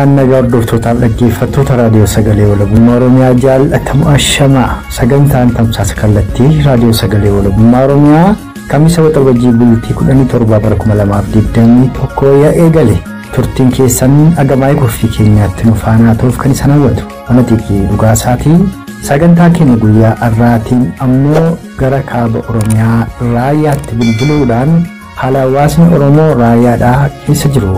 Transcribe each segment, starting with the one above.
Nagaan nagaa hordoftootaaf dhaggeeffattoota raadiyoo sagalee walabummaa Oromiyaa jaallatamu ashamaa sagantaan tamsaasa kallattii raadiyoo sagalee walabummaa Oromiyaa kamisa waxabajjii bultii 17 bara 2021 eegale turtiin keessan agamaa'ee kurfii keenyaatti nu faanaa ta'uuf kan isaan hawwatu Onatii Dhugaasaatiin sagantaa keenya guyyaa har'aatiin ammoo gara kaaba Oromiyaa raayyaatti bilbiluudhaan haala hawaasni Oromoo raayyaadhaa keessa jiru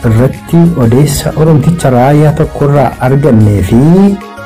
irratti odeessa Oromticha raayyaa tokkorraa argannee fi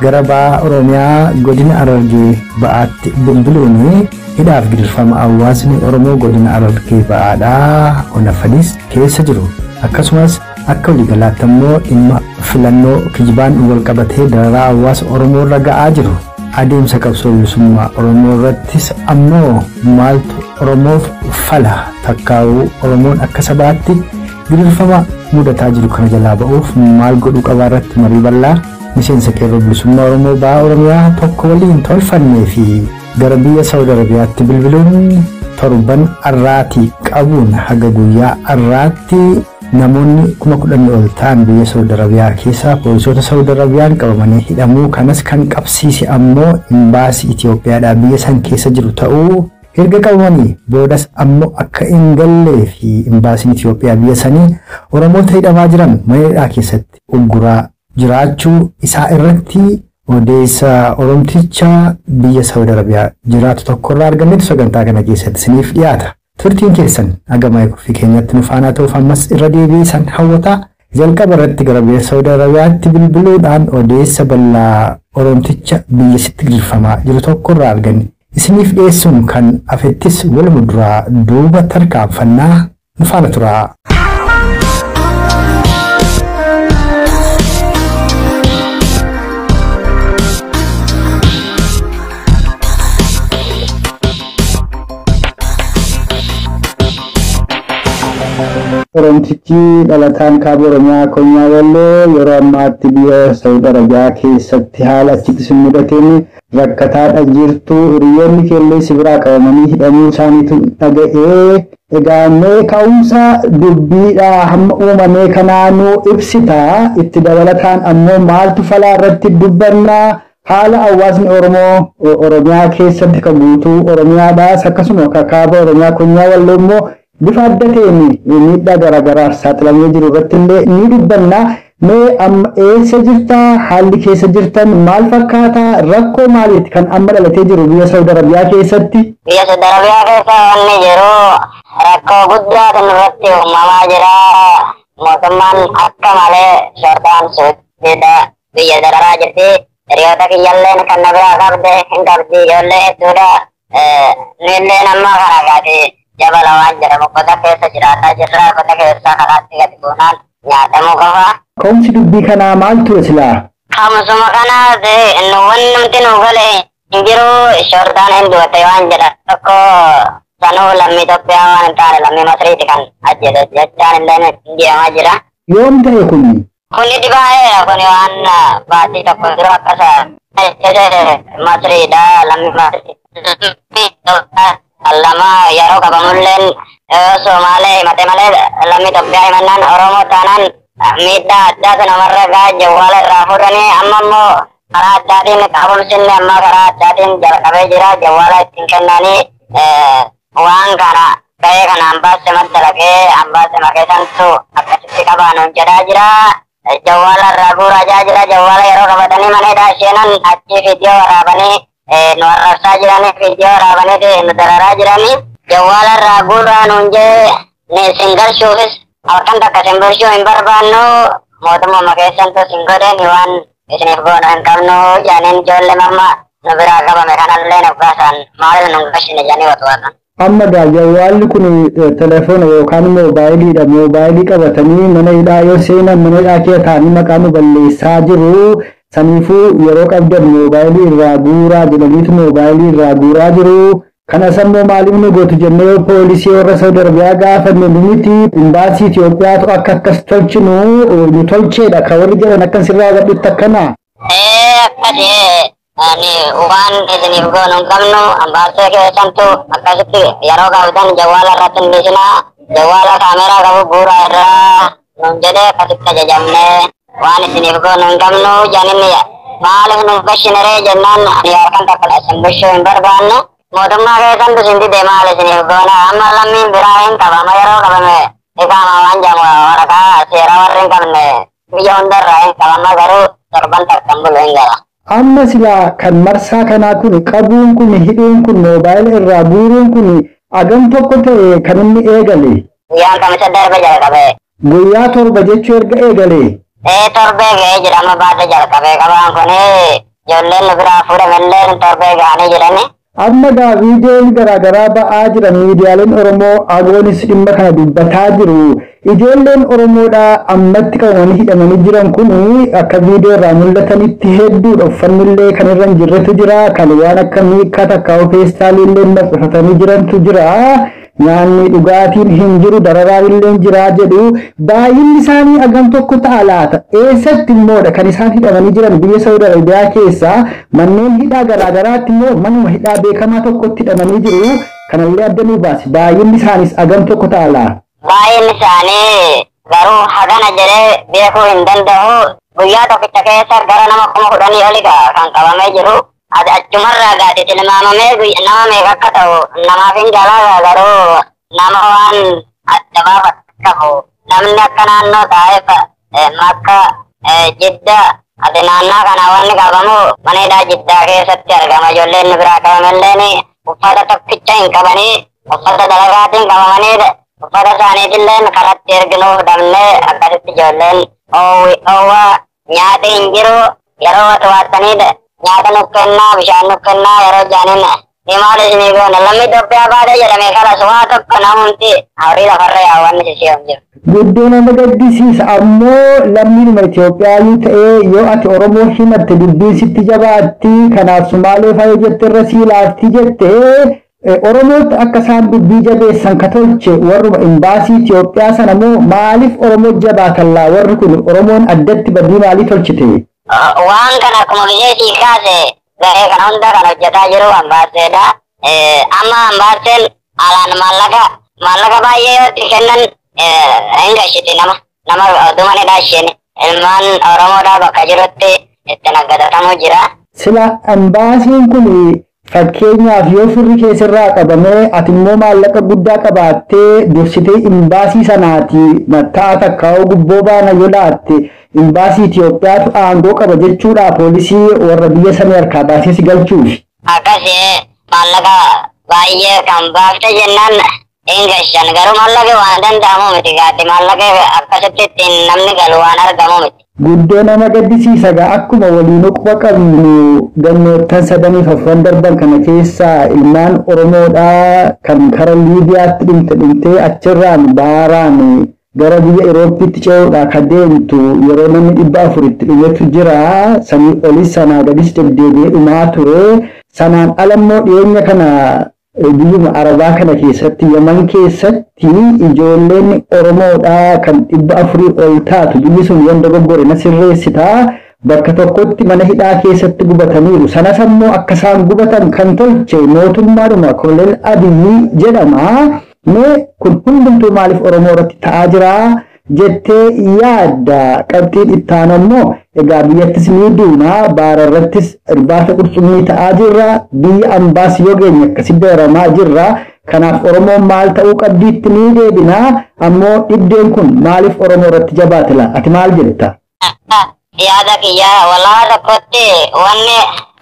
gara ba'a Oromiyaa godina Harargee ba'aatti bilbiluun hidhaaf gidirfama hawaasni Oromoo godina Harargee ba'aadhaa Onafadis keessa jiru akkasumas akka waliigalaatti immoo dhimma filannoo kijibaan wal qabatee dararaa hawaasa Oromoo irra ga'aa jiru adeemsa qabsoo bilisummaa Oromoo irrattis ammoo maaltu Oromoof fala takkaa'uu Oromoon akka sabaatti gidirfama mudataa jiru kana jalaa ba'uuf maal godhuu qabaa irratti marii bal'aa miseensa qeerroo bilisummaa Oromoo ba'a Oromiyaa tokko waliin tolfannee fi gara biyya Saawud Arabiyaatti bilbiluun torban har'aatii qabuun haga guyyaa har'aatti namoonni 10,000 ol ta'an biyya Saawud Arabiyaa keessaa poolisoota Saawud Arabiyaan qabamanii hidhamuu kanas kan qabsiise ammoo imbaasii Itoophiyaadhaa biyya san keessa jiru ta'uu erga qabamanii boodas ammoo akka hin gallee fi imbaasiin Itoophiyaa biyya sanii Oromoota hidhamaa jiran mana hidhaa keessatti ugguraa jiraachuu isaa irratti odeessa Oromticha biyya Saawud Arabiyaa jiraatu tokkorraa argannetu sagantaa kana keessatti isiniif dhiyaata. Turtiin keessan hagama kurfii keenyatti nu faanaa ta'uuf ammas irra deebi'ee san hawwataa jalqaba irratti gara biyya Saawud Arabiyaatti bilbiluudhaan odeessa bal'aa Oromticha biyya sitti gidirfamaa jiru tokkorraa arganne isiniif dhiyeessuun kan afettis waluma duraa duuba tarkaanfannaa nu faana turaa. Oromtichi dhalataan kaaba Oromiyaa Konyaa Walloo yeroo ammaatti biyya Saawud Arabiyaa keessatti haala achitti si mudateen rakkataadha jirtu. Hiriyoonni keellee si biraa qabamanii hidhamuu isaaniitu dhaga'ee. Egaa mee ka'umsa dubbiidhaa hamma uumamee kanaanuu ibsita. Itti dabalataan ammoo maaltu falaa irratti dubbannaa? Haala hawaasni Oromoo Oromiyaa keessatti kan guutuu Oromiyaadhaas akkasuma kaaba Oromiyaa Konyaa Walloo immoo bifa adda ta'een miidhaa garaagaraaf saaxilamee jiru irratti illee ni dubbanna. Mee amma eessa jirta? Haalli keessa jirtan maal fakkaata? Rakkoo maaliiti kan amma dhalatee jiru biyya Saawud Arabiyaa keessatti? Biyya Saawud Arabiyaa keessa wanni jiru rakkoo guddaatu nurratti uumamaa jira. Mootummaan akka malee shortaan suutiidha biyya dararaa jirti. Hiriyoota kiyyalleen kan na biraa qabde hin qabdi ijoollee hedduudha. Nilleen amma kana gaati jabala waan jedhamu gosa keessa jiraataa jirra. Gosa keessa karaatti gadi buunaan nyaatamuu qofa. Ka'umsi dubbii kanaa maal ture silaa? Ka'umsuma kanaas nu wanti nu gale hin jiru shortaan hin du'ate waan jedha tokko sanuu lammii Itoophiyaa waan hin taane lammii Masriiti kan ajjeese jechaan illee hin jedhamaa jira. Yoom ta'e kuni? Kuni dhibaa'eera kuni waan baatii tokko dura akkasa Masriidha lammii Masrii. Lama yeroo qabamulleen Somaalee himate malee lammii Itoophiyaa himannaan Oromoo taanaan miidhaa addaatu namarra gahaa jawwaala irraa fuudhanii amma immoo karaa addaatiin qabumsinni amma karaa addaatiin jalqabee jira jawwaala ittiin kennanii waan kana gahee kana ambaase maddalaqee ambaase makeessantu akkasitti qabaanuun jedhaa jira. Jawwaala irraa guuraa jira jawwaala yeroo qabatanii mana hidhaa isheenan achii viidiyoo waraabanii nu arrabsaa jiranii viidiyoo waraabanii nu dararaa jiranii jawwaala irraa guuraa nuun jee ni isin galchuufis halkan takka isin bulchuu hin barbaannu mootummaa keessantu isin godhe ni waan isiniif goonu hin qabnu jedhaniin ijoollee mamma nu biraa qabame kanallee nu baasan maaliif nu galchine jedhanii watwaatan. Amma gaa jawwaalli kun telefoona yookaan moobaayiliidha. Moobaayilii qabatanii mana hidhaa yoo seenan mana hidhaa keessa taa'anii maqaa nu balleessaa jiru. Saniifuu yeroo qabdan moobaayilii irraa guuraa jedhaniitu moobaayilii irraa guuraa jiru. Kanas ammoo maaliif nu gootu jennee poolisii warra Saawud Arabiyaa gaafanne miti imbaasii Itoophiyaatu akka akkas tolchinu nu tolcheedha kan warri jedhan akkan sirraa hubadhutti akkana. Akkasi ani waan isiniif goonu hin qabnu ambaasee keessantu akkasitti yeroo qabdan jawwaala irratti hin dhiisinaa jawwaala kaameraa qabu guuraa irraa nuun jedhee akkasitti ajajamnee Waan isiniif goonu hin qabnu janinni, maaliif nuuf gashinaree jennaan, harkan takka isin bushuu hin barbaannu, mootummaa keessan isin dide, maal isiniif goona? Amma lammiin biraa hin qabama, yeroo qabame iqaama waan jedhamu waraqaa seeraa warri hin qabne biyya hundarraa hin qabama, garuu torban takkan bulu hin gala. Amma silaa kan marsaa kanaa kun qabuun kun, hidhuun kun, moobaayila irraa guuruun kun agam tokko ta'e kan inni eegale? Guyyaan kamisa darbe jalqabe. Guyyaa 7 jechuu erga eegale. Ee, torbee ga'ee jira amma baate jalqabee qabaan kun, ijoolleen nu biraa fuudhamellee torbee ga'anii jirani. Amma gaa viidiyoon garaagaraa ba'aa jira, miidiyaaleen Oromoo agoonis dhimma kana dubbataa jiru. Ijoolleen Oromoodhaa ammatti qabamanii hidhamanii jiran kun akka viidiyoo irraa mul'atanitti hedduudha. Uffannillee kan irra hin jirretu jira. Kan waan akka miikaa takka feestaalii illee maxxanfatanii jirantu jira. Nyaanni dhugaatiin hin jiru, dararaan illee jira jedhu. Baay'inni isaanii agam tokko ta'a laata? Eessatti immoodha kan isaan hidhamanii jiran? Biyya Saudi Arabiyaa keessaa manneen hidhaa garaagaraatti immoo manuma hidhaa beekamaa tokkotti hidhamanii jiru? Kanallee adda nuu baasi. Baay'inni isaanis agam tokko ta'a laata? Baay'inni isaanii garuu hagana jedhee beekuu hin danda'u. Guyyaa tokkicha keessa gara nama 10,000 oli kan qabamee jiru. Achumarraa gaati tilmaamamee nama meeqa akka ta'u namaaf hin galaa, garuu nama waan adda baafatu qabu. Namni akka naannoo taa'eef Makka, Jidda, ati naannaa kana wanni qabamu mana hidhaa Jiddaa keessatti argama. Ijoolleen nu biraa qabamelleen uffata tokkicha hin qabanii, uffata dalagaatiin qabamanii, uffata isaaniitillee karatti erginuuf dhabnee akkasitti ijoolleen oowwaa, nyaati hin jiru. Yeroo watwaattanii nyaata nuuf kennaa, bishaan nuuf kennaa yeroo jaaniin, ni maal isinii goona, lammii Itoophiyaa baatee jedhame kalas waa tokko namumti horii lafarra yaa'u sisi'u hin jiru. Guddoo nama gaddisiisa. Ammoo lammiinuma Itoophiyaayyuu ta'ee yoo ati Oromoo himatte dubbiin sitti jabaatti, kanaaf Sumaalee fa'a jette irra sii laafti jette. Oromootti akka isaan dubbii jabeessan ka tolche warruma imbaasii Itoophiyaa sana moo maaliif Oromoo jabaatan laa warri kun? Oromoon addatti badii maalii tolchite? Waan kana akkuma biyya sii kaase gahee kana hunda kan hojjetaa jiru ambaasseedha. Amma ambaaseen alaan maallaqa baay'ee yoo itti kennan hin gashiti nama oduma ni dhaasheen ilmaan Oromoodhaa bakka jirutti itti naggadatamu jira. Sila ambaasiin kun fakkeenyaaf yoo firri keessirraa qabamee ati immoo maallaqa guddaa qabaattee dursitee imbaasii sanaati matta'aa takkaa'uu gubboo baana yoo laatte, imbaasii Itoophiyaatu aangoo qaba jechuudha poolisii warra biyya sanii harkaa baasee si galchuuf? Akkasii maallaqa baay'ee kan baafte jennaan hin gashan, garuu maallaqa waan danda'amu miti gaatti, maallaqa akkasitti ittiin namni galu waan argamu miti. Guddoo nama gaddisiisa. Gaa akkuma waliin quba qabnu gannoottan sadaniif afran darban kana keessa ilmaan Oromoodhaa kan kara Liibiyaatti dhumte dhumtee achirraan baaraan gara biyya Iroopitti ce'uudhaa ka deemtu yeroo namni 400tti dhumetu jira. Sanii olis sanaa gadis deddeebi'ee dhumaa ture. Sanaan ala immoo dhiyeenya kana biyyuma Arabaa kana keessatti, Yaman keessatti, ijoolleen Oromoodhaa kan 400 ol taatu, biyyi sun yoon dogoggore na sirreessitaa, bakka tokkotti mana hidhaa keessatti gubataniiru. Sanas ammoo akka isaan gubatan kan tolche mootummaadhuma Koloneel Abiyyi jedhama. Mee kun hundumtuu maaliif Oromoo irratti ta'aa jira jettee yaadda? Qabxiin itti aanu ammoo egaa biyyattis ni duuna, baara irrattis irbaata qurxummii ta'aa jirra, biyya ambaas yoo geenye akkasitti dararamaa jirra. Kanaaf Oromoon maal ta'uu qabdiitti ni deebina. Ammoo dhibdeen kun maaliif Oromoo irratti jabaate laa? Ati maal jetta? Yaada kiyyaa walaa tokkotti wanni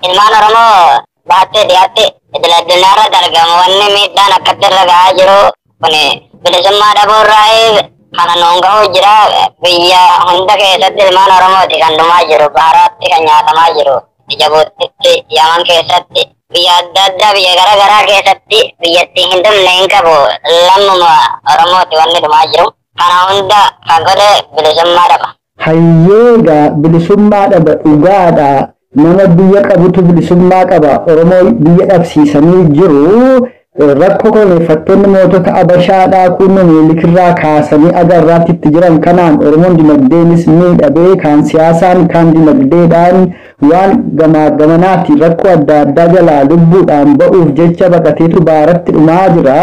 ilmaan Oromoo baattee dhiyaatte idil addunyaa irratti argamu, wanni miidhaan akkatti irra gahaa jiru kun bilisummaa dhabuu irraa kana nuun gahuu jira. Biyya hunda keessatti ilmaan Oromooti kan dhumaa jiru, baaraatti kan nyaatamaa jiru, Jabuutitti, Yaman keessatti, biyya adda addaa, biyya gara garaa keessatti biyyatti hin dhumne hin qabu, lammuma Oromooti wanni dhumaa jiru. Kana hunda kan godhe bilisummaa dhaba. Hayyeegaa, bilisummaa dhaba dhugaadha. Nama biyya qabutu bilisummaa qaba. Oromoo biyya dhabsiisanii jiru. Rakkoo koloneeffattoonni mootota Abashaadhaa kun Minilikirraa kaasanii agarraatti itti jiran kanaan Oromoon dinagdeenis miidhamee, kaan siyaasaan kaan dinagdeedhaan waan gamaa gamanaati rakkoo adda addaa jalaa lubbuudhaan ba'uuf jecha baqateetu baaratti dhumaa jira.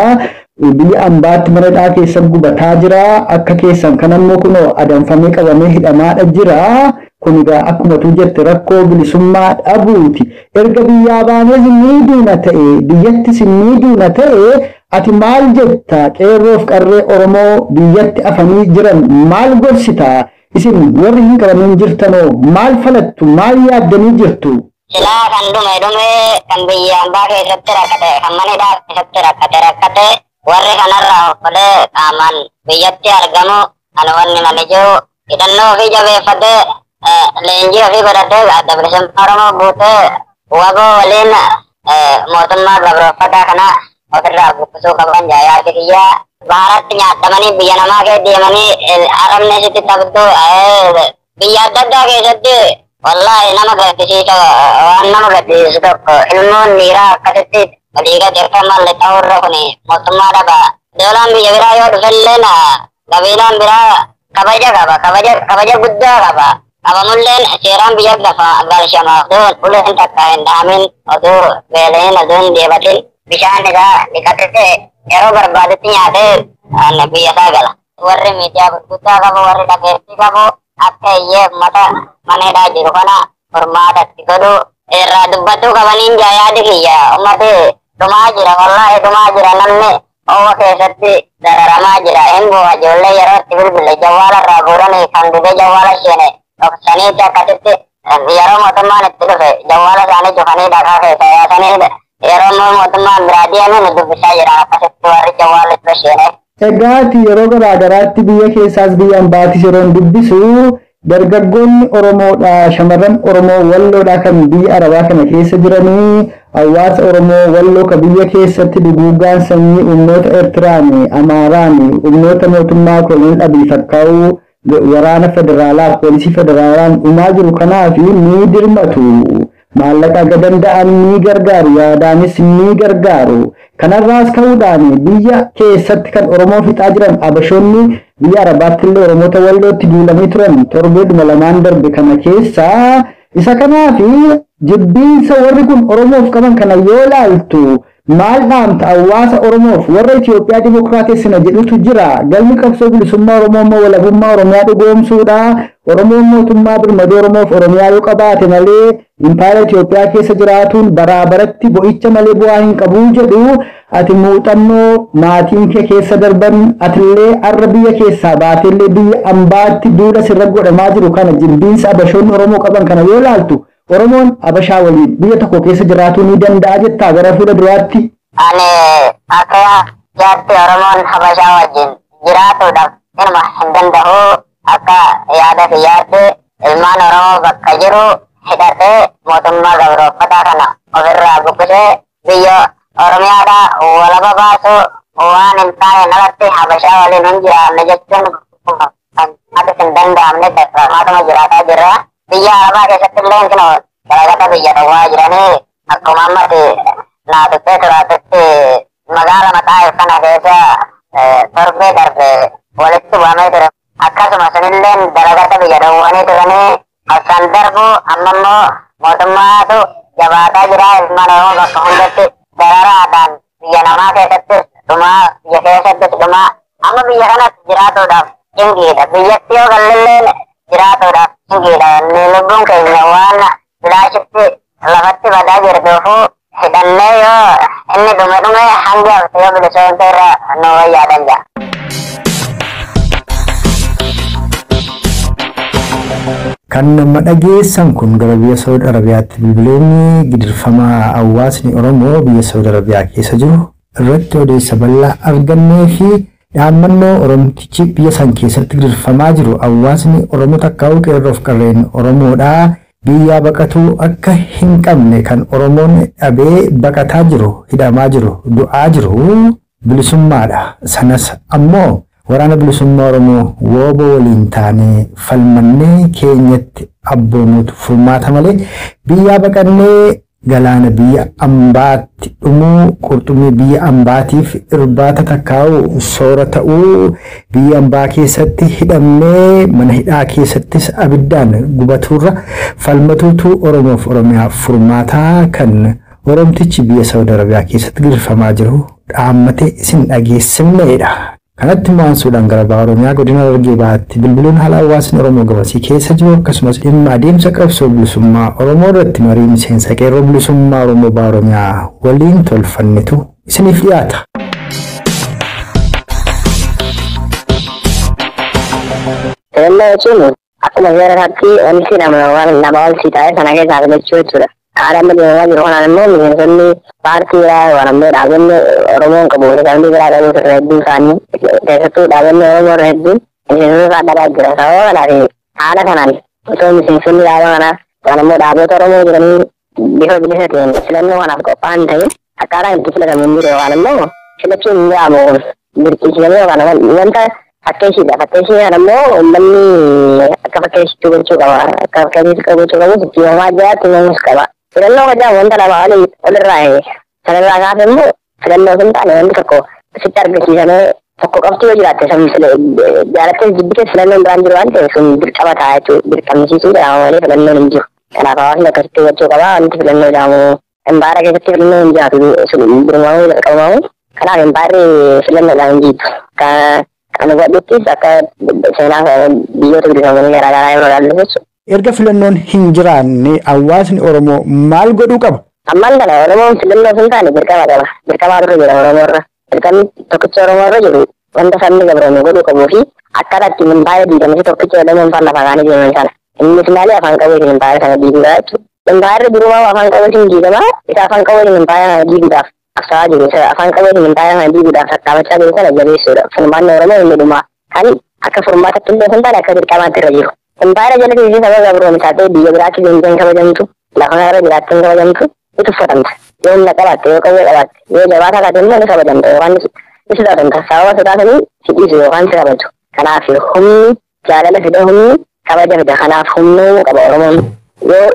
Biyya ambaatti mana hidhaa keessa gubataa jira. Akka keessan kan ammoo kunoo adamfamee qabamee hidhamaadha jira. Kun egaa akkuma tu jette rakkoo bilisummaa dhabuuti. Erga biyyaa baanees ni duuna ta'e, biyyattis ni duuna ta'e, ati maal jetta? Qeerroof qarree Oromoo biyyatti afanii jiran maal gorsita? Isin warri hin qabamin jirtanoo maal falattu? Maal yaaddanii jirtu? Silaa kan dhume dhume, kan biyya ambaa keessatti rakkate, kan mana hidhaa keessatti rakkate rakkate, warri kanarraa hokkolee qaamaan biyyatti argamu ani wanni nani jiru hidhannoo ofii jabeeffatee, leenjii ofii godhatee, Adda Bilisummaa Oromoo guutee, WABOO waliin mootummaa gabrooffataa kana ofirraa buqqisuu qaban jaayaati kiyyaa. Baharatti nyaatamanii biyya namaa keessa deemanii arabni sitti taphatu biyya adda addaa keessatti, wallaahi nama gaddisiisa. Waan nama gaddisiisu tokko ilmoon dhiiraa akkasitti walii gadi akka malle ta'urra kun mootummaa dhaba. Doolaan biyya biraa yoo dhufelleen qabiilaan biraa kabaja qaba, kabaja guddaa qaba. Qabamulleen seeraan biyya gafa galshama. Oduu uleen takka hin dhaamin, oduu beela'in, oduu hin deebatin, bishaan isaa dhiqatee yeroo barbaadutti nyaatee biyya isaa gala. Warri miidiyaa gurguddaa qabu, warri dhageettii qabu, akka iyyee uummata mana hidhaa jiru kana furmaatatti godhu irraa dubbachuu qabaniin yaadi kiyya. Ummati dhumaa jira, wallaahi dhumaa jira, namni owa keessatti dararamaa jira. Hin bu'a ijoollee yeroo itti bilbile jawwaala irraa guuranii, kan dide jawwaala sheene dhoksaniiti akkasitti yeroo mootummaan itti dhufe jawwaala isaanii cufanii dhakaa keessa yaasanii, yeroo immoo mootummaan biraa deeme nu dubbisaa jira akkasitti warri jawwaala itti sheene. Egaati yeroo garaa garaatti biyya keessaas biyya ambaatis yeroon dubbisu dargaggoonni Oromoodha, shamarran Oromoo Walloodha kan biyya Arabaa kana keessa jiranii, hawaasa Oromoo Walloo ka biyya keessatti duguuggaan sanyii humnoota Eertiraani, Amaaraani, humnoota mootummaa koloneel Abiy Fakkaa'uu, waraana federaalaa, poolisii federaalaan dhumaa jiru kanaaf ni dirmatu. Maallaqa aga danda'an ni gargaaru, yaadaanis ni gargaaru. Kanarraas ka'uudhaan biyya keessatti kan Oromoo fixaa jiran Abashoonni biyya Arabaatti illee Oromoota Wallootti duulanii turan torbeedhuma lamaan darbe kana keessa. Isa kanaaf jibbiinsa warri kun Oromoof qaban kana yoo laaltu maal dhaamta hawaasa Oromoof? Warra Itoophiyaa Dimookiraatessina jedhutu jira. Galmi qabsoo bilisummaa Oromoo immoo walabummaa Oromiyaa dhugoomsuudha. Oromoon mootummaa birmaduu Oromoof Oromiyaa yoo qabaate malee impaayera Itoophiyaa keessa jiraatuun baraa baratti bo'icha malee bu'aa hin qabu jedhu. Ati muuxannoo maatiin kee keessa darban, atillee arra biyya keessaa baateellee biyya ambaatti duula sirra godhamaa jiru kana, jibbiinsa Abashoonni Oromoo qaban kana yoo laaltu, Oromoon Abashaa waliin biyya tokko keessa jiraatuu ni danda'a jettaa gara fuula duraatti? Ani akka yaaddi Oromoon Habashaa wajjin jiraatuudhaaf inuma hin danda'u. Akka yaada kiyyaatti ilmaan Oromoo bakka jiru hidhatee mootummaa gabrooffataa kana ofirraa buqqisee biyya Oromiyaadhaa walaba baasu waan hin taane alatti Habashaa waliin hin jiraanne jechuun akka hin danda'amne darramaatuma jiraataa jirra. Biyya Arabaa keessatti illee kunoo dalagata biyya dhowwaa jiranii, akkuma ammatti naatuttee turaatutti magaala mataa kana keessa torbee darbe walitti bu'amee ture. Akkasuma sunilleen dalagata biyya dhowwanii turanii osaan darbu, amma immoo mootummaatu jabaataa jira. Ilmaan Oromoo bakka hundatti dararaadhaan biyya namaa keessattis dhumaa, biyya keessattis dhumaa, amma biyya kanatti jiraatuudhaaf cinqiidha. Biyyatti yoo gallilleen jiraatuudhaaf cinqiidha. Lubbuun keenya waan bilaashitti lafatti badaa jirtuufu hidhannee yoo inni dhume dhume, hangi hafte yoo bilisoomte irra nu wayyaadhan jaa. Kan nama dhageessan kun gara biyya Saawud Arabiyaatti bilbileen gidirfamaa hawaasni Oromoo biyya Saawud Arabiyaa keessa jiru irratti odeessa bal'aa argannee fi dhaammannoo Oromtichi biyya san keessatti gidirfamaa jiru hawaasni Oromoo takkaa'uu qeerroof qarreen Oromoodhaa biyyaa baqatuu akka hin qabne, kan Oromoon dhabee baqataa jiru, hidhamaa jiru, du'aa jiru bilisummaadha. Sanas ammoo Waraana Bilisummaa Oromoo WOBO waliin taanee falmannee keenyatti abboomuutu furmaata malee biyyaa baqannee galaana biyya ambaatti dhumuu, qurxummii biyya ambaatiif irbaata takkaa'u soora ta'uu, biyya ambaa keessatti hidhamnee mana hidhaa keessattis abiddaan gubatuurra falmatuutu Oromoof Oromiyaaf furmaataa, kan Oromtichi biyya Saawud Arabiyaa keessatti gidirfamaa jiru dhaammatee isin dhageessifneedha. Kanatti maansuudhaan gara baha Oromiyaa godina Harargee Bahaatti bilbiluun haala hawaasni Oromoo gamasii keessa jiru akkasumas dhimma adeemsa qabsoo bilisummaa Oromoo irratti marii miseensa qeerroo bilisummaa Oromoo baha Oromiyaa waliin tolfannetu isiniif dhiyaata. Filannoo jechuun akkuma seera isaatti wanti nama wal sii taa'e sana keessaa filachuu jechuudha. Haala amma deemaa jiru kanaan immoo miseensonni paartii biraa yookaan immoo dhaabbanni Oromoon qabu sabni biraa qabu irra hedduun isaanii keessattuu dhaabbanni Oromoo irra hedduun miseensota isaa dhabaa jira. Sababa kanaaf haala kanaan osoo miseensonni dhaaba kanaa yookaan immoo dhaabbota Oromoo jiranii bifa bilisa ta'een filannoo kanaaf qophaa'an ta'e akkaataan itti filatamu hin jiru yookaan immoo filachuun hin jedhamu dirqisiifamee yookaan wanta fakkeeshiidha. Fakkeeshii kana immoo uummanni akka fakkeeshiitti gochuu qaba. Akka fakkeeshiitti gochuu qabu itti himamaa jira itti himamus qaba. Filannoo hojjaa wanta lama olirraa sanarraa kaase immoo filannoo sun taane wanti tokko sitti argisiisamee tokko qabxii yoo jiraatte jaalattee jibbitee filannoon biraan jiru waan ta'eef sun dirqama ta'a jechuudha. Dirqamsiisuu jedhama malee filannoon hin jiru. Kanaaf hawaasni akkasitti hubachuu qaba. Wanti filannoo jedhamu embaara keessatti filannoo hin jiraatu sun durumamuu jalqabamamu. Kanaaf embaarri filannoodhaan hin jiitu. Kan hubadhuttis akka seenaa biyyoota bilisoomanii garaagaraa yeroo ilaallu jechuudha. Erga filannoon hin jiraanne hawaasni Oromoo maal godhuu qaba? Ammaan kana Oromoon filannoo sun taane dirqama qaba. Dirqama irra jira Oromoo irra. Dirqamni tokkicha Oromoo irra jiru wanta sabni gabroome godhuu qabuu fi akkaataa ittiin impaayera diigamee tokkicha Oromoon faana lafa kaanii deeman sana. Innis maali afaan qabeetiin impaayera sana diiguudha jechuudha. Impaayerri durumaa afaan qabeetiin diigama. Isa afaan qabeetiin impaayera sana diiguudhaaf qabsaa'aa jiru. Isa afaan qabeetiin impaayera sana diiguudhaaf tattaafachaa jiru sana jabeessuudha. Furmaanni Oromoo inni dhumaa. Kan akka furmaatatti illee sun taane akka dirqamaatti irra jiru. Impaayera jala teessee saba gabroome taatee biyya biraatti deemtee hin kabajamtu, lafa kanarra jiraattee hin kabajamtu, ni tuffatamta. Yoo humna qabaatte, yoo qawwee qabaatte, yoo jabaataa taate immoo ni kabajamta yookaan ni sodaatamta. Sababa sodaatanii si dhiisu yookaan si kabaju. Kanaaf humni jaalala fida, humni kabaja fida. Kanaaf humna qaba Oromoon. Yoo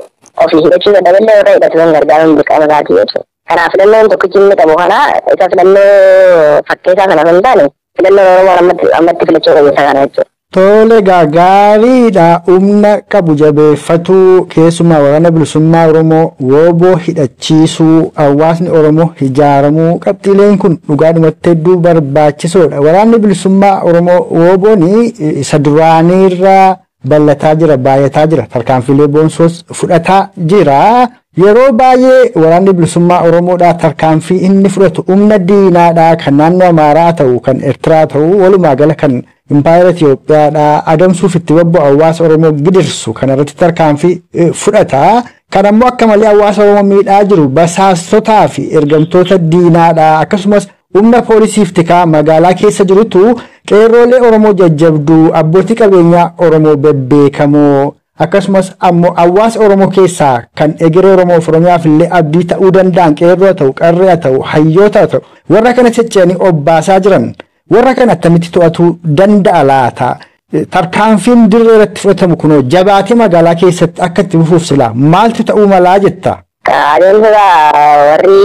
ofii hidhachuu dadhaballee warra hidhatu san gargaaruun dirqama isaatii jechuudha. Kanaaf filannoon tokkichi inni qabu kana isa filannoo fakkeessaa sana hin taane filannoon Oromoon ammatti filachuu qabu isa kana jechuudha. Tole gaariidha humna qabu jabeeffatuu keessumaa waraana bilisummaa Oromoo wooboo hidhachiisuu hawaasni Oromoo ijaaramuu qabxiileen kun dhugaadhumatti hedduu barbaachisoodha. Waraanni bilisummaa Oromoo wooboon isa duraaniirraa bal'ataa jira baay'ataa jira tarkaanfiilee boonsoos fudhataa jira. Yeroo baay'ee waraanni bilisummaa Oromoodhaa tarkaanfii inni fudhatu humna diinaadhaa kan naannoo Amaaraa ta'u kan Eertiraa ta'u walumaa gala kan impaayera Itoophiyaadhaa adamsuuf itti bobba'u hawaasa Oromoo gidirsu kanarratti tarkaanfii fudhata. Kan ammoo akka malee hawaasa Oromoo miidhaa jiru basaastotaa fi ergamtoota diinaadhaa akkasumas humna poolisiif tikaa magaalaa keessa jirutu qeerroolee Oromoo jajjabduu abbootii qabeenyaa Oromoo bebbeekamoo akkasumas ammoo hawaasa Oromoo keessaa kan egeree Oromoo fi Oromiyaaf illee abdii ta'uu danda'an qeerroo ta'u qarree ta'u hayyoota ta'u warra kana cecceanii obbaasaa jiran warra kana attamitti to'atuu danda'a laata? Tarkaanfiin dirree irratti fudhatamu kunoo jabaatee magaalaa keessatti akka itti fufuuf silaa maaltu ta'uu malaa jetta? Adeemsa warri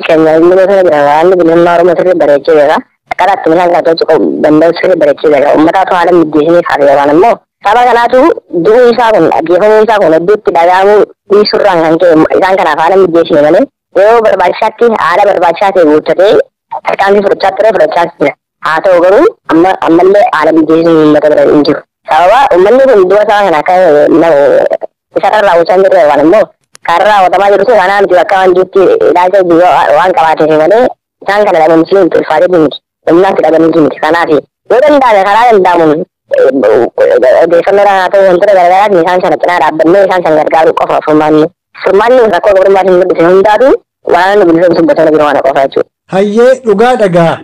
keenya inni bosona jiran waraanni bilisummaa Oromoo sirrii bareechee jira. Akkaataa ittiin isaan kana to'achuu danda'u sirrii bareechee jira. Uummataatu haala mijeessinee kaase yookaan immoo saba kanaatu du'uu isaa kun ajjeefamuu isaa kun hedduutti dhaga'amuu dhiisuurraan kan ka'e isaan kanaaf haala mijeessine malee yeroo barbaachisaatti haala barbaachisaa ta'e guuttatee tarkaanfii fudhachaa ture fudhachaa jira. Haa ta'u garuu ammallee haala mijeessuun uummata bira hin jiru. Sababa uummanni kun du'a saba kana akka isarra raawwachaa hin jirre yookaan immoo kan raawwatamaa jiru sun kanaa miti bakka waan jirutti ilaalcha waan qabaateef malee isaan kana dhabamsiisuun ulfaatee miti. Humnaatti dhabamsiisuu miti. Kanaaf yoo danda'ame karaa danda'amuun odeeffannoodhaan haa ta'u wantoota garaagaraatiin isaan sana cinaa dhaabbannee isaan sana gargaaruu qofa furmaanni. Furmaanni rakkoo gabrummaa mul'ise hundaatu waraanni bilisoomsuun bosona jiru kana qofa jechuudha. Hayyee dhugaa dhagaa.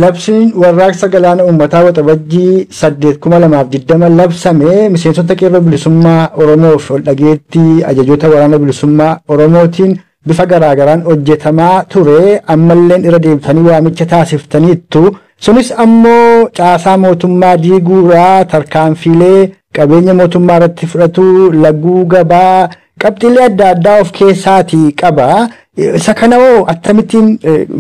Labsiin warraaqsa galaana uummataa waxabajjii 8,2020 labsame miseensota qeerroo bilisummaa Oromoof ol dhageettii ajajoota waraana bilisummaa Oromootiin bifa garaagaraan hojjetamaa ture ammalleen irra deebitanii waamicha taasiftaniittu. Sunis ammoo caasaa mootummaa diiguuraa tarkaanfiilee qabeenya mootummaa irratti fudhatu laguu gabaa qabxiilee adda addaa of keessaatii qaba. Isa kana hoo akkamittiin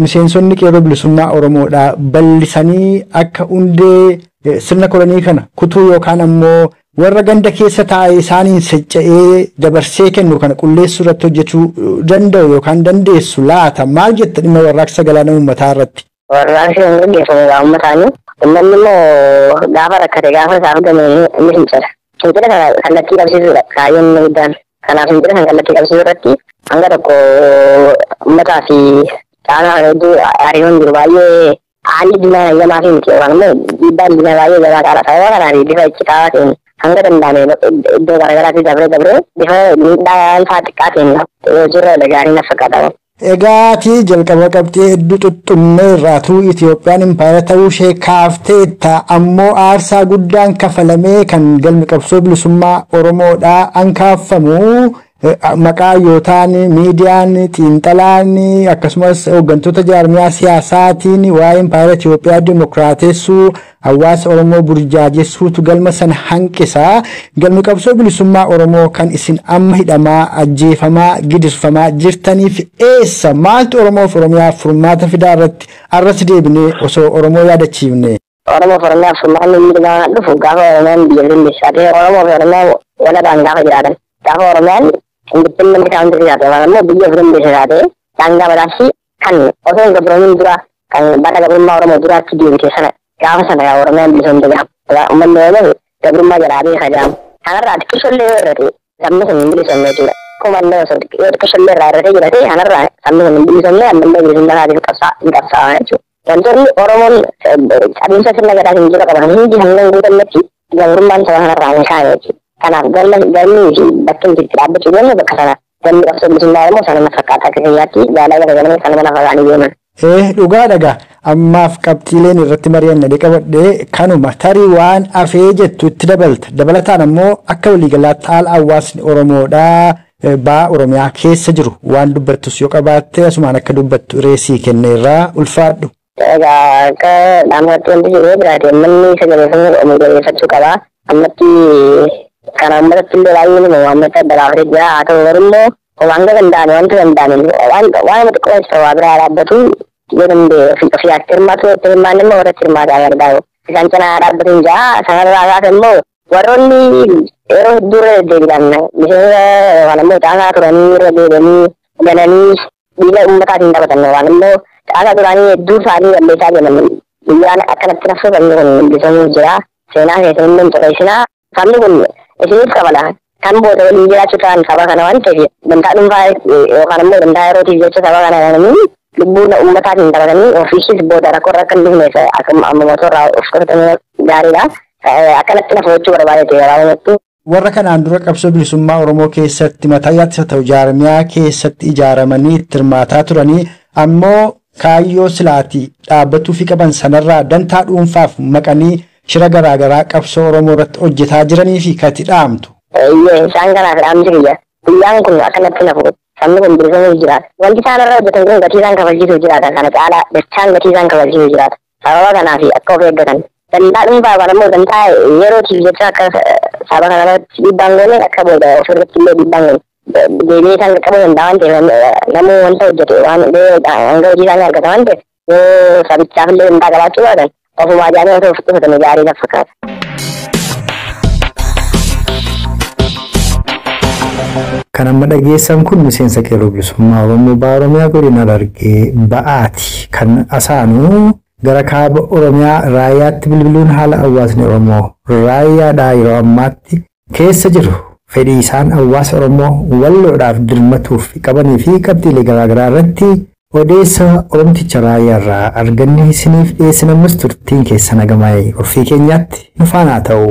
miseensonni qeerroo bilisummaa Oromoodhaa bal'isanii akka hundee sirna kolonii kana kutuu yookaan ammoo warra ganda keessa taa'e isaaniin secca'ee dabarsee kennu kana qulleessuu irratti hojjechuu danda'u yookaan dandeessu laata maal jetta dhimma warraaqsa galaana uummataa irratti? Warraaqsi kan gaggeeffamu egaa uummataani. Uummanni immoo gaafa rakkate gaafa isaaf game inni fincila. Fincila kana kallattii qabsiisuudha kaayyoon inni guddaan. Kanaaf fincila kana kallattii qabsiisuu irratti hanga tokko uummataa fi caasaa kana hedduu hariiroon jiru baay'ee haalli diinaa hayyamaa fi miti yookaan immoo dhiibbaan diinaa baay'ee jabaa qaala. Sababa kanaaf bifa iccitaawaa ta'een hanga danda'ame iddoo garaagaraatti dabree dabree bifa miidhaan isaa xiqqaa ta'een hojiirra oole gaarii na fakkaata. Egaa jalqaba qabxee hedduu xuxxunnee irraatuu Itoophiyaan impaayera ta'uu ishee kaafteetta ammoo aarsaa guddaan kafalamee kan galmi qabsoo bilisummaa Oromoodhaa ankaaffamu maqaa yootaan miidiyaan xiinxalaan akkasumas hooggantoota jaarmiyaa siyaasaatiin waa'ee impaayera Itoophiyaa dimokiraatessuu hawaasa Oromoo burjaajessuutu galma sana hanqisa. Galmi qabsoo bilisummaa Oromoo kan isin amma hidhamaa, ajjeefamaa, gidirfamaa jirtaniif eessa? Maaltu Oromoof Oromiyaaf furmaata fidaa irratti arras deebinee osoo Oromoo yaadachiifne? Oromoof Oromiyaaf furmaanni inni dhugaa dhufu gaafa Oromiyaan biyya dandeessaa ta'e Oromoof Oromiyaan walabaan gaafa jiraatan. Gaafa Oromiyaan independent country taate yookaan immoo biyya of dandeesse taate daangaa mataashii kan osoo hin gabroomin dura kan bara gabrummaa Oromoo duraatti deebite sana gaafa sana yaa Oromiyaan bilisoomte jedhama. Uummanni Oromoo gabrummaa jalaa beeka jedhama. Kanarraa xiqqishollee yoo irrate sabni sun hin bilisoomne jechuudha. Kumallee osoo yoo xiqqishollee irraa irratee jirate kanarraa sabni sun hin bilisoomne ammallee bilisummaa isaatiif hin qabsaa'a jechuudha. Wantoonni Oromoon qabiinsa sirna gadaatiin dura qaban hundi hanga hin guutamnetti gabrummaan saba kanarraa hin kaane jechuudha. Kanaaf galmii fi bakki nuti itti dhaabbachuu deemnu bakka sana. Galmi qabsoo bilisummaa Oromoo sana na fakkaata akka kiyyaatti jaalala garagalanii sana lafa kaa'anii deeman. Dhugaa dhagaa ammaaf qabxiileen irratti mari'anne qabadhee kanuma tarii waan afee jettu itti dabalta. Dabalataan ammoo akka waliigalaatti haala hawaasni Oromoodhaa ba'aa Oromiyaa keessa jiru waan dubbattus yoo qabaatte asumaan akka dubbattu reesii kenneerraa ulfaadhu. Egaa akka dhaamsatti wanti jiru jiraate manni sagalee jabeeffachuu qaba. Ammatti kana uummatatti illee baay'ee nama uummata adda baafatee jira. Haa ta'u garuu immoo hanga danda'ame wanta danda'ame waan xiqqoo isa waa biraa dhaabbatu yoo danda'e ofii akka hirmaatu itti hirmaanne immoo warra itti hirmaatu gargaaru. Isaan cinaa dhaabbatu hin jira. Sanarraa kaasa immoo warroonni yeroo hedduu irra deddeebiidhaan miseensa yookaan immoo caasaa turanii irra deebi'anii gananii dhiiga uummataatiin taphatan yookaan immoo caasaa turanii hedduu isaanii balleessaa deeman. Guyyaan akkanatti nafsu sabni kun bilisoomuu jira. Seenaa keessan illee hin xureessinaa. Sabni kun isiniif qabala. Kan booda waliin jiraachuu ta'an saba kana waan ta'eef dantaa dhuunfaa yookaan immoo dantaa yerootiif jecha saba kana jedhanii lubbuun uummataatiin taphatanii ofiishis booda rakkoo irra akka hin dhufneef akka amma mootorraa of qusatanii gaariidha. Akkanatti nafa gochuu barbaadeeti gabaabumatti. Warra kanaan dura qabsoo bilisummaa Oromoo keessatti mataa ittisa ta'u jaarmiyaa keessatti ijaaramanii itti hirmaataa turanii ammoo kaayyoo silaatii dhaabbatuu fi qaban sanarraa dantaa dhuunfaaf maqanii shira garaagaraa qabsoo Oromoo irratti hojjetaa jiranii fi kati dhaamtu. Isaan kanaaf dhaamsi kiyya. Guyyaan kun akkanatti nafu sabni kun bilisoomuuf jiraata. Wanti isaan irra hojjetan kun gatii isaan kafalchiisuuf jiraata. Kana caalaa dachaan gatii isaan kafalchiisuuf jiraata. Sababa kanaaf akka of eeggatan. Dantaa dhuunfaa yookaan immoo dantaa yerootiif jecha akka saba kanarratti dhiibbaan goone akka booda ofirratti illee dhiibbaan goone. Deebi'ee isaan qaqqabuu danda'a waan ta'eef namuu wanta hojjete waan hanga hojii isaanii argata waan ta'eef yoo sabichaaf illee dantaa qabaachuu baatan ofumaa jaanii osoo of qusatanii gaarii na fakkaata. Kan amma dhageessan kun miseensa qeerroo bilisummaa Oromoo ba'a Oromiyaa godina Harargee ba'aati. Kan asaanuu gara kaaba Oromiyaa raayyaatti bilbiluun haala hawaasni Oromoo raayyaadhaa yeroo ammaatti keessa jiru fedhii isaan hawaasa Oromoo walloodhaaf dirmatuuf qabanii fi qabxiilee garaagaraa irratti odeessa Oromticha raayyaarraa arganne isiniif dhiyeessinamus turtiin keessa nagamaa'e ofii keenyaatti nu faana ta'u.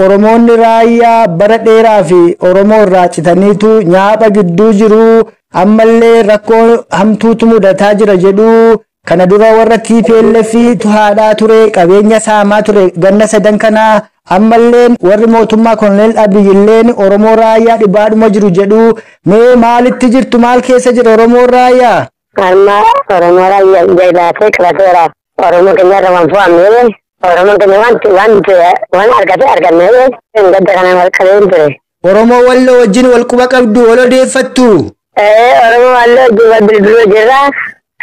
Oromoonni raayyaa bara dheeraa fi Oromoo irraa citaniitu nyaapha gidduu jiru ammallee rakkoo hamtuutu mudataa jira jedhu kana dura warra TPLF haadhaa ture qabeenya saamaa ture ganna sadan kana ammallee warri mootummaa koloneel Abiyyilleen Oromoo raayyaa dhibaadhuma jiru jedhu mee maalitti jirtu maal keessa jira Oromoo raayyaa? Amma Oromoo raayyaa jabaatee qabateera. Oromoo keenya irra waan fo'amne Oromoon keenya waan argate arganne gadda kana wal qabee hin ture. Oromoo walloo wajjin wal quba qabdu wal odeeffattu. Oromoo walloo wajjin wal bilbiluu jirra.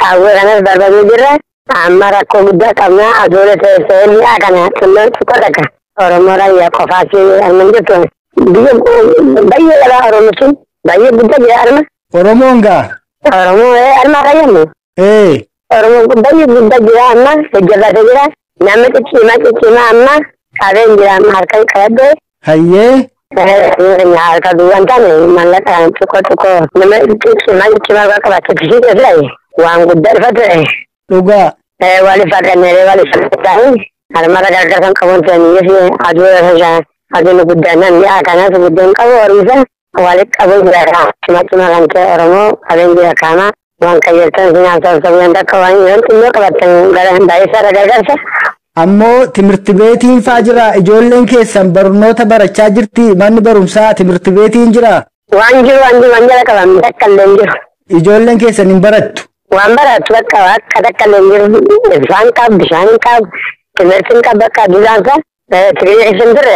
Qaawwee kanas darbamuu jirra. Amma rakkoo guddaa qabna. Adoole teessee mi'a kana xinnoon xiqqoo takka. Oromoo raayyaa qofaas arman jirtu. Biyya baay'ee jabaa Oromoo sun baay'ee guddaa jira arma. Oromoon gaa? Oromoo armaa fayyadnu. Oromoon baay'ee guddaa jira amma jajjabaatee jira. Nama ciccimaa ciccimaa amma qabeen jira amma harkaan qabadde. Hayyee. Harka duwwaan taane maallaqa xiqqoo xiqqoo nama ciccimaa ciccimaa waa qabaatee ishee jira waan guddaa dhufa ture. Dhugaa. Waliif fadhannee waliif fadhannee harmarra gargaarsan qabuun ta'anii aduu aduun guddaan mi'a kanas guddaan qabu horumsa walitti qabuun jira cima cima kan ta'e Oromoo qabeen jira kaama waan qayyartan sinaan sabsabiyan takka waan yeroo xinnoo qabattan gara baay'isaarra gargaarsa. Ammoo timirti beetiin faa jira ijoolleen keessan barnoota barachaa jirti manni barumsaa timirti beetiin jira. Waan jiru waan jiru waan jala qaban takka illee hin jiru. Ijoolleen keessan hin barattu. Waan barattu bakka akka takka illee hin jiru ibsaan qabu bishaan hin qabu timirti hin qabu bakka duudhaansa tigirii keessa hin turre.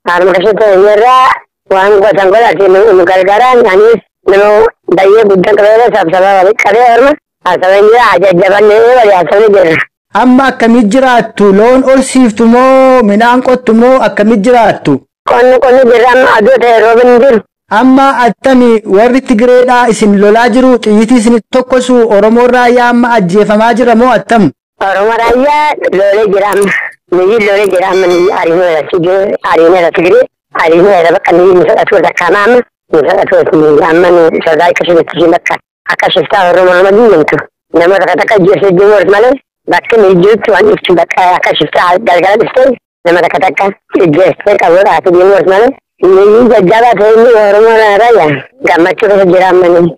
Harma keessatti irraa waan gosan godhate nu gargaaraan anis nama baay'ee guddaan qabee sabsaba walitti qabee horma haasawaa jira jajjabannee walii haasawni jira. Amma akkamitti jiraattu? Loon horsiiftu moo midhaan qottu moo akkamitti jiraattu? Qonni qonni jirra amma aduu ta'e roobni hin jiru. Amma attami warri Tigireedhaa isin lolaa jiru xiyyitii isin tokkosu Oromoo raayyaa amma ajjeefamaa jira moo attam? Oromoo raayyaa loolee jira amma. Niyyi loolee jira amma niyyi ariineera Tigiree ariineera Tigiree ariineera bakka niyyi ni sodaatu takkaama amma ni sodaatu niyyi amma ni sodaa akkasumatti bakka akka shiftaa Oromoo nama diinamtu nama takka takka jeesee jiru malee bakki ni jirutti waan dhuftu bakka akka shiftaa galgala dhuftee nama takka takka jeestee qabuudha ati deemu malee niyyi jajjabaa ta'e inni Oromoo raayyaa gammachuu keessa jira amma niyyi.